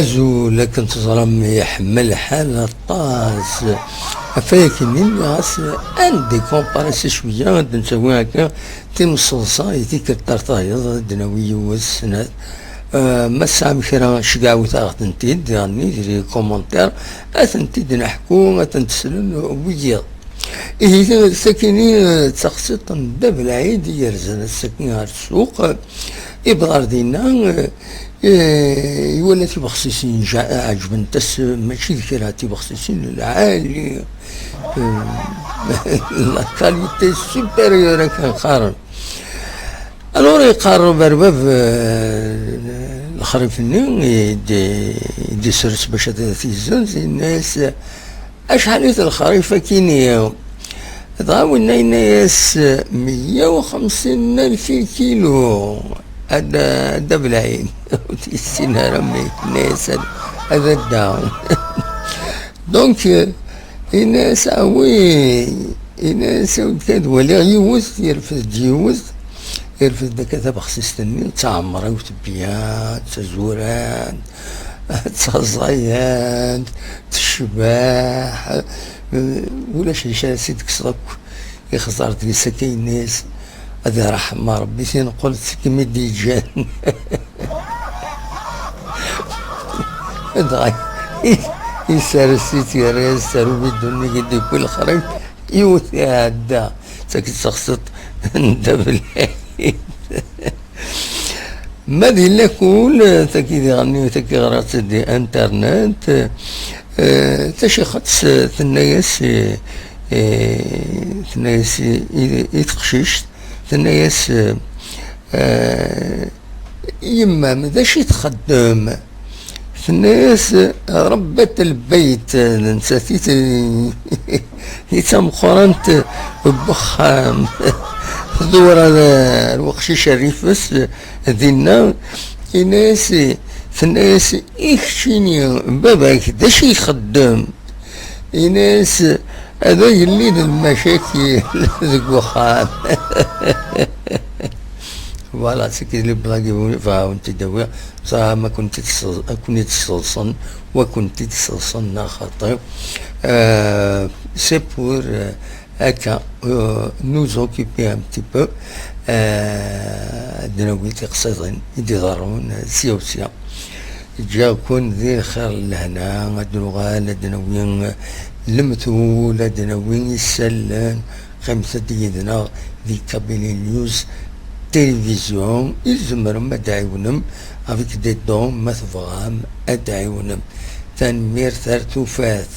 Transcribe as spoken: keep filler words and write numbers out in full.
Azul, akken teẓram, iḥemmel lḥal aṭas. Ɣef waya-nni, nniɣ-as ad ndécompari cwiya, ad d-ntawi akka timseḍsa i tikkelt ar tayeḍ, ad d-nawi yiwet, snat. Eh, ma tesɛam kra, ceggɛewt-aɣ-tent-id, diɣen di les commentaires, ad tent-id-neḥku, ad tent-teslen wiyiḍ. Ihi, sakini, eh, d taxsiṭ n Dda Belɛid i yerzan ass-agi ɣer ssuq. Iwweḍ ɣer dinna, eh, eh, iwala tibexsisin ja-, ɛeǧbent-as, eh, mačči d kra, tibexsisin lɛali, eh, la qualité supérieure akken qqaren. Alors, yeqqar uberbab, eh, lexrif-nni i d-, i d-isers bac ad t-yezzenz, yenna-yas: "Acḥal-it lexrif-akini?" Dɣa winna yenna-yas: "Meyya u xemsin alef kilu." A Dda, a Dda Belɛid, ur t-yessin ara, ma yenna-yas ad, ad adda. Donc, eh, yenna-yas: "Ah oui." Yenna-yas: "Awd kan, waliɣ yiwet, yerfed-d yiwet, yerfed-d akka tabexsist-nni, d taɛemṛiwt bya, d tazurant, d taẓayant, tecbeḥ, eh, ulac acu ara s-id-tekkseḍ akk." Ixẓer deg-s akka, yenna-yas: "Ad iṛḥem Ṛebbi, tineqqelt seg mi d-yeǧǧan." Dɣa, i-, isers-itt, yerra-yas ar ubidun-nni i d-yewwi lexrif, yiwet iɛedda, d takti taxsiṭ n Dda Belɛid. Ma di lakul, tagi diɣen, tagi ɣriɣ-tt di internet, eh, tacixet, tenna-yas, eh, eh, tenna-yas i, i, i teqcict, tenna-yas, eh, eh, "Yemma-m, d acu i txeddem?" Tenna-yas: "Rebbat lbeyt." D nettat i t-, i d tameqqrant n wexxam. Tdewwer ar, ar weqcic rrif-s dinna, yenna-yas, tenna-yas: "I keččini, baba-k d acu ixeddem?" Yenna-yas: "Ad agellid n lmacakil deg wexxam." Voilà, c'est que les blagues, vous, enfin, on te dit, oui, ça, ma كنت تص-, كنت تص-, وكنت تص-, خاطر. Euh, c'est pour, euh, هكا, euh, nous occuper un petit peu, euh, ad d-nawi tiqsiḍin i d-iḍerrun, euh, sya u sya. Ǧǧiɣ-ken di lxir, lehna, ad d-nuɣal, ad d-nawi lemtul, ad d-nawi isallen. Qqimet-d yid-neɣ di Kabylie News Télévision. I tzemrem ad d-tɛiwnem avec des dons, ma tebɣam ad d-tɛiwnem. Tanemmirt ar tufat.